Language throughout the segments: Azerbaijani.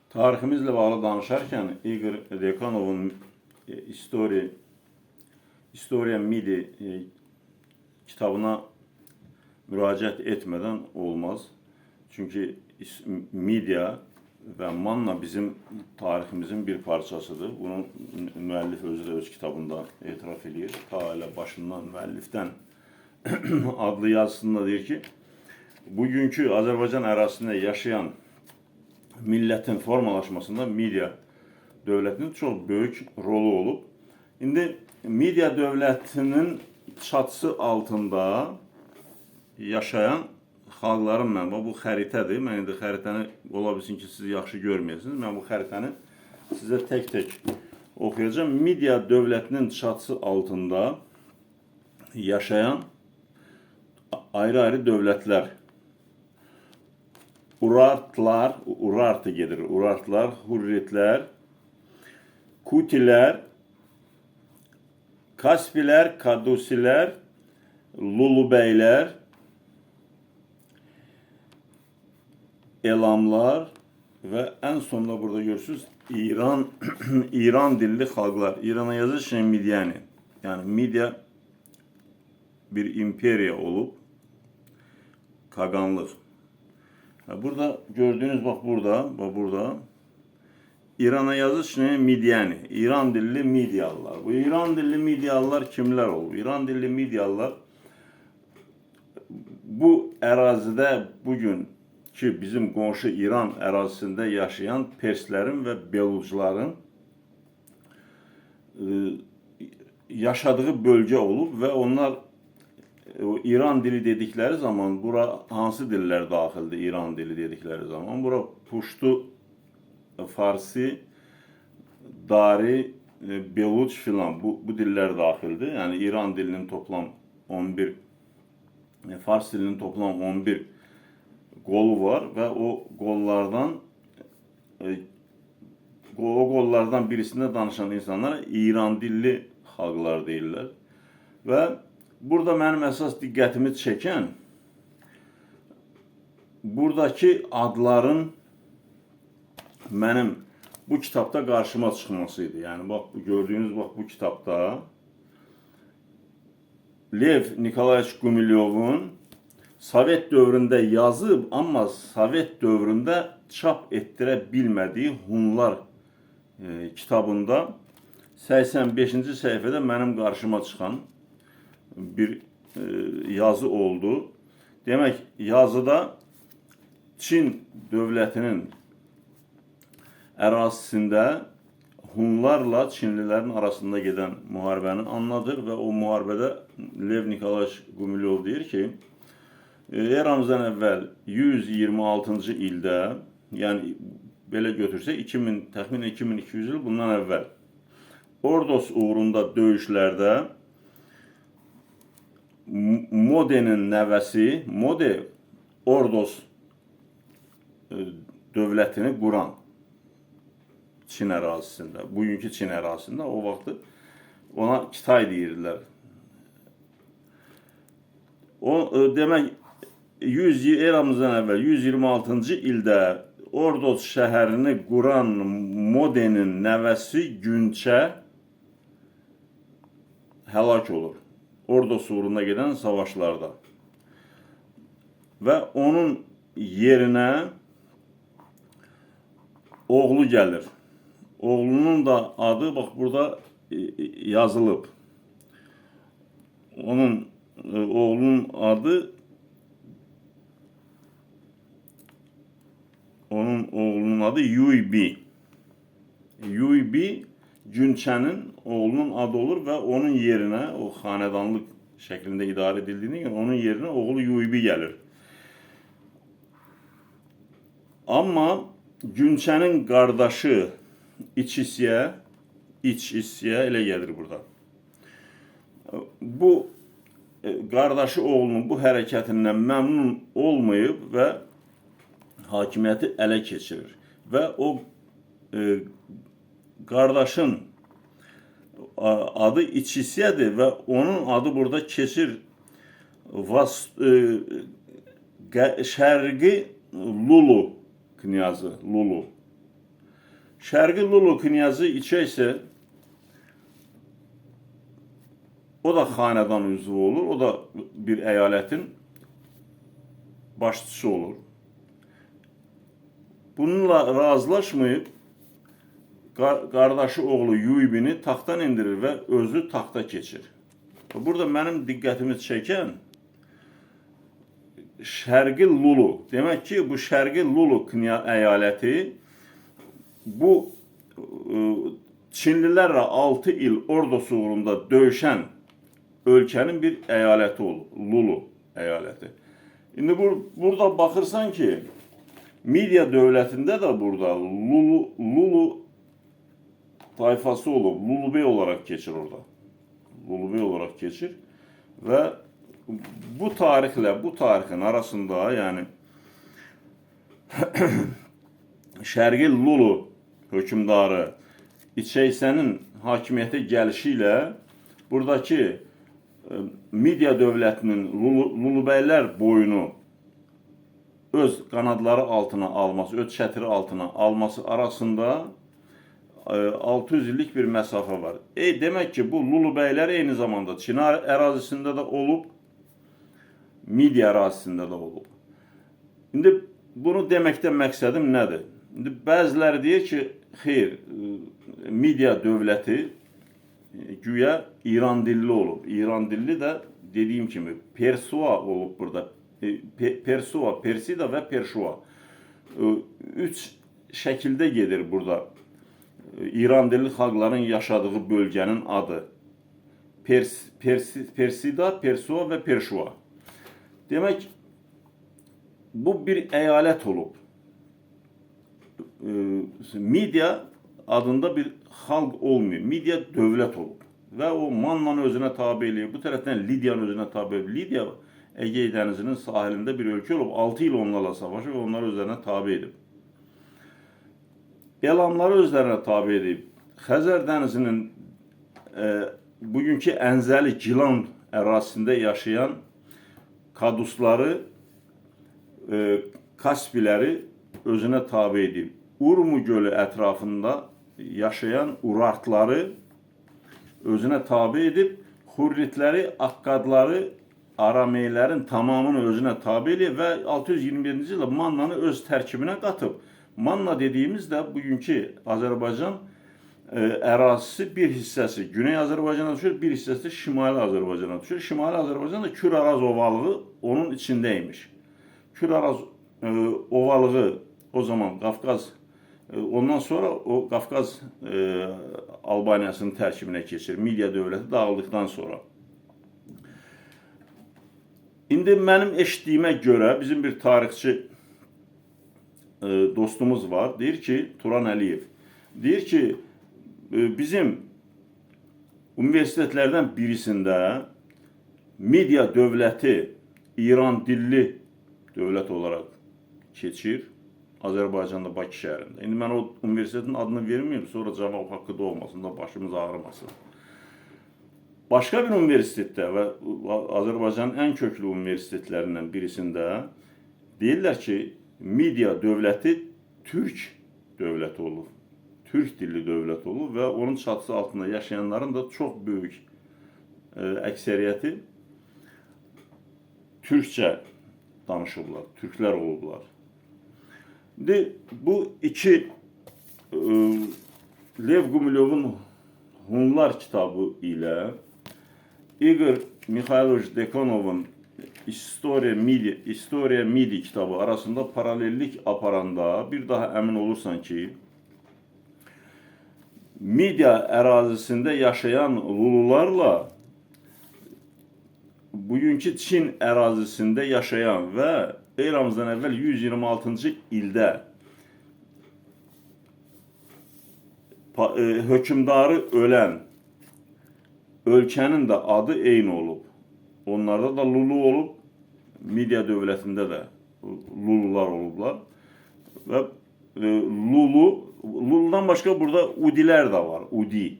Tariximizlə bağlı danışarkən İqor Dekanovun Istoriya Midi kitabına müraciət etmədən olmaz. Çünki Midiya və Manna bizim tariximizin bir parçasıdır. Bunu müəllif özü də öz kitabında etiraf eləyir. Ta elə başından müəllifdən adlı yazısında deyir ki, bugünkü Azərbaycan ərazisində yaşayan millətin formalaşmasında Midiya dövlətinin çox böyük rolu olub. İndi Midiya dövlətinin çatısı altında yaşayan xalqların mən, bu xəritədir. Mən indi xəritəni ola bilsin ki, siz yaxşı görməyəsiniz. Mən bu xəritəni sizə tək-tək oxuyacağam. Midiya dövlətinin çatısı altında yaşayan ayrı-ayrı dövlətlər. Urartlar, Urartı gedir. Urartlar, Hurritlər, Kutilər, Kaspilər, Kadusilər, Lulubəylər, Elamlar və ən sonda burada görürsünüz İran İran dilli xalqlar. İrana yazır şey Midyani. Yəni Midiya bir imperiya olub. Kaqanlıq. Burada gördüyünüz bax burada, bax burada İrana yazır şey Midyani. İran dilli Midyalılar. Bu İran dilli Midyalılar kimlər olub? İran dilli Midyalılar bu ərazidə bugün ki bizim qonşu İran ərazisində yaşayan perslərin və belucların yaşadığı bölgə olub və onlar İran dili dedikləri zaman bura hansı dillər daxildir İran dili dedikləri zaman? Bura Puştu, Farsi, Dari, Beluc filan bu dillər daxildir. Yəni İran dilinin toplam 11, Fars dilinin toplam 11 qolu var və o qollardan birisində danışan insanlara İran dilli xalqlar deyirlər. Və burada mənim əsas diqqətimi çəkən buradakı adların mənim bu kitabda qarşıma çıxması idi. Yəni bax bu gördüyünüz bax bu kitabda Lev Nikolayeviç Gumilyovun Sovet dövründə yazıb, amma Sovet dövründə çap etdirə bilmədiyi Hunlar kitabında 85-ci səhifədə mənim qarşıma çıxan bir yazı oldu. Demək, yazıda Çin dövlətinin ərazisində Hunlarla Çinlilərin arasında gedən müharibəni anladır və o müharibədə Lev Nikolayeviç Gumilyov deyir ki, eramızdan əvvəl 126-cı ildə, yəni belə götürsək 2000, təxminən 2200 il bundan əvvəl Ordos uğrunda döyüşlərdə Modenin nəvəsi, Mode Ordos dövlətini quran Çin ərazisində, bugünkü Çin ərazisində o vaxtı ona Kitay deyirdilər. O demək 100 eramızdan əvvəl 126-cı ildə Ordos şəhərini quran Modenin nəvəsi Günçə həlak olur. Ordos uğrunda gedən savaşlarda. Və onun yerinə oğlu gəlir. Oğlunun da adı bax burada yazılıb. Onun oğlunun adı Yuybi. Yuybi Günçənin oğlunun adı olur və onun yerinə o xanədanlıq şəklində idarə edildiyinə görə onun yerinə oğlu Yuybi gəlir. Amma Günçənin qardaşı İç İçisiyə elə gəlir burada. Bu qardaşı oğlunun bu hərəkətindən məmnun olmayıb və hakimiyyəti ələ keçirir. Və o qardaşın adı İçisiyədir və onun adı burada keçir Şərqi Lulu knyazı, Lulu. Şərqi Lulu knyazı İçə isə o da xanədan üzvü olur, o da bir əyalətin başçısı olur. Bununla razılaşmayıb qardaşı oğlu Yuybini taxtdan indirir və özü taxta keçir. Burada mənim diqqətimi çəkən Şərqi Lulu. Demək ki, bu Şərqi Lulu əyaləti bu Çinlilərlə 6 il Ordos uğrunda döyüşən ölkənin bir əyaləti olub. Lulu əyaləti. İndi burada baxırsan ki, Midiya dövlətində də burada Lulu tayfası olub. Lulubey olaraq keçir orada. Lulubey olaraq keçir və bu tarixlə bu tarixin arasında, yəni Şərqi Lulu hökmdarı İçəysənin hakimiyyətə gəlişi ilə buradakı Midiya dövlətinin Lulubəylər boyunu öz qanadları altına alması, öz çətiri altına alması arasında 600 illik bir məsafə var. Demək ki, bu Lulubəylər eyni zamanda Çin ərazisində də olub, Midiya ərazisində də olub. İndi bunu deməkdə məqsədim nədir? İndi bəziləri deyir ki, xeyr, Midiya dövləti güya İran dilli olub. İran dilli də dediyim kimi Persua olub burada. Persua, Persida və Perşua. Üç şəkildə gedir burada. İran dilli xalqların yaşadığı bölgənin adı. Persida, Persua və Perşua. Demək, bu bir əyalət olub. Midiya adında bir xalq olmuyor. Midiya dövlət olub. Və o Mannanı özünə tabe eləyib. Bu tərəfdən Lidiyanı özünə tabe eləyib. Lidiya Egey dənizinin sahilində bir ölkə olub. 6 il onlarla savaşıb və onları özlərinə tabe edib. Elamları özlərinə tabe edib. Xəzər dənizinin bugünkü Ənzəli Gilan ərazisində yaşayan Kadusları, Kaspiləri özünə tabe edib. Urmu gölü ətrafında yaşayan Urartları özünə tabe edib. Hurritləri, Akkadları, Arameylərin tamamını özünə tabe edib və 627-ci ildə Mannanı öz tərkibinə qatıb. Manna dediyimiz də bugünkü Azərbaycan ərazisi bir hissəsi Güney Azərbaycana düşür, bir hissəsi də Şimali Azərbaycana düşür. Şimali Azərbaycanda Kür-Araz ovalığı onun içindəymiş. Kür-Araz ovalığı o zaman Qafqaz, ondan sonra o Qafqaz Albaniyasının tərkibinə keçir. Midiya dövləti dağıldıqdan sonra. İndi mənim eşitdiyimə görə bizim bir tarixçi dostumuz var. Deyir ki, Turan Əliyev. Deyir ki, bizim universitetlərdən birisində Midiya dövləti İran dilli dövlət olaraq keçir Azərbaycanda, Bakı şəhərində. İndi mən o universitetin adını verməyim, sonra cavab haqqı doğmasın da başımız ağrımasın. Başqa bir universitetdə və Azərbaycanın ən köklü universitetlərindən birisində deyirlər ki, Midiya dövləti Türk dövləti olub. Türk dilli dövlət olub və onun çatısı altında yaşayanların da çox böyük əksəriyyəti türkcə danışıblar, türklər olublar. İndi bu iki Lev Gumilyovun Hunlar kitabı ilə Igor Mixayloviç Dekanovun İstoriya Midi kitabı arasında paralellik aparanda bir daha əmin olursan ki, Midiya ərazisində yaşayan Lulularla bugünkü Çin ərazisində yaşayan və eramızdan əvvəl 126-cı ildə hökmdarı ölən ölkənin də adı eyni olub. Onlarda da Lulu olub, Midiya dövlətində də Lulular olublar. Və Luludan başqa burada Udilər də var, Udi.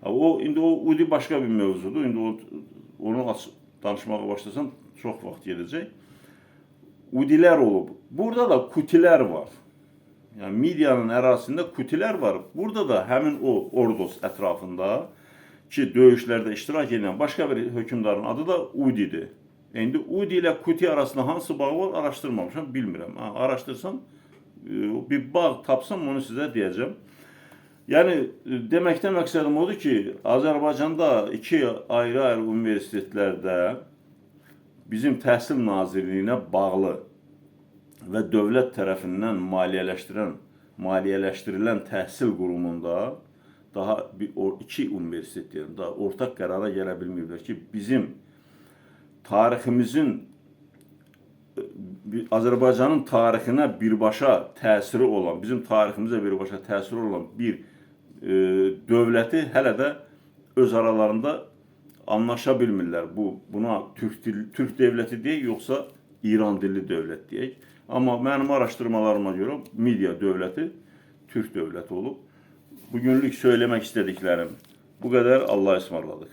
O indi o Udi başqa bir mövzudur. İndi onu danışmağa başlasam çox vaxt gedəcək. Udilər olub. Burada da Kutilər var. Yəni Midiyanın ərazisində Kutilər var. Burada da həmin o Ordos ətrafında ki, döyüşlərdə iştirak edən başqa bir hökmdarın adı da Udidir. İndi Udi ilə Kuti arasında hansı bağ var araşdırmamışam, bilmirəm. Ha, araşdırsam bir bağ tapsam onu sizə deyəcəm. Yəni deməkdə məqsədim odur ki, Azərbaycanda iki ayrı-ayrı universitetlərdə bizim Təhsil Nazirliyinə bağlı və dövlət tərəfindən maliyyələşdirilən təhsil qurumunda daha bir o iki universitet deyirəm, daha ortaq qərara gələ bilməyiblər ki, bizim tariximizin Azərbaycanın tarixinə birbaşa təsiri olan, bizim tariximizə birbaşa təsiri olan bir dövləti hələ də öz aralarında anlaşa bilmirlər. Buna Türk dövləti deyək, yoxsa İran dilli dövlət deyək. Amma mənim araşdırmalarıma görə Midiya dövləti Türk dövləti olub. Bugünlük söyləmək istədiklərim bu qədər. Allah'a ısmarladık.